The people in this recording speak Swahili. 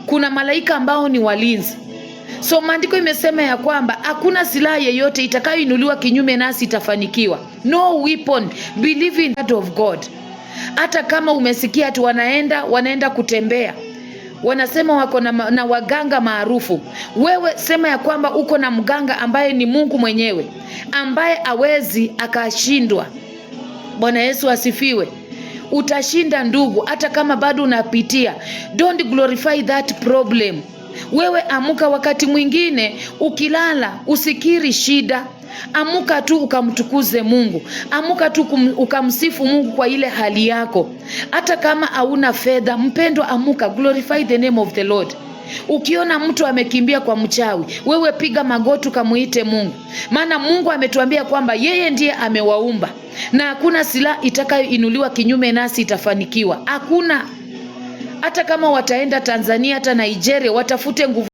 Kuna malaika ambao ni walinzi. So maandiko imesema ya kwamba hakuna silaha yeyote itakayoinuliwa kinyume nasi itafanikiwa. No weapon. Believe in that of God. Hata kama umesikia ati wanaenda kutembea, wanasema wako na waganga maarufu, wewe sema ya kwamba uko na mganga ambaye ni Mungu mwenyewe, ambaye awezi akashindwa. Bwana Yesu asifiwe. Utashinda ndugu, hata kama bado unapitia. Don't glorify that problem. Wewe amuka. Wakati mwingine ukilala usikiri shida, amuka tu ukamtukuze Mungu, amuka tu ukamsifu Mungu kwa ile hali yako, hata kama hauna fedha. Mpendwa, amuka, glorify the name of the Lord. Ukiona mtu amekimbia kwa mchawi, wewe piga magoti ukamuite Mungu, maana Mungu ametuambia kwamba yeye ndiye amewaumba na hakuna silaha itakayoinuliwa kinyume nasi itafanikiwa. Hakuna. Hata kama wataenda Tanzania, hata Nigeria, watafute nguvu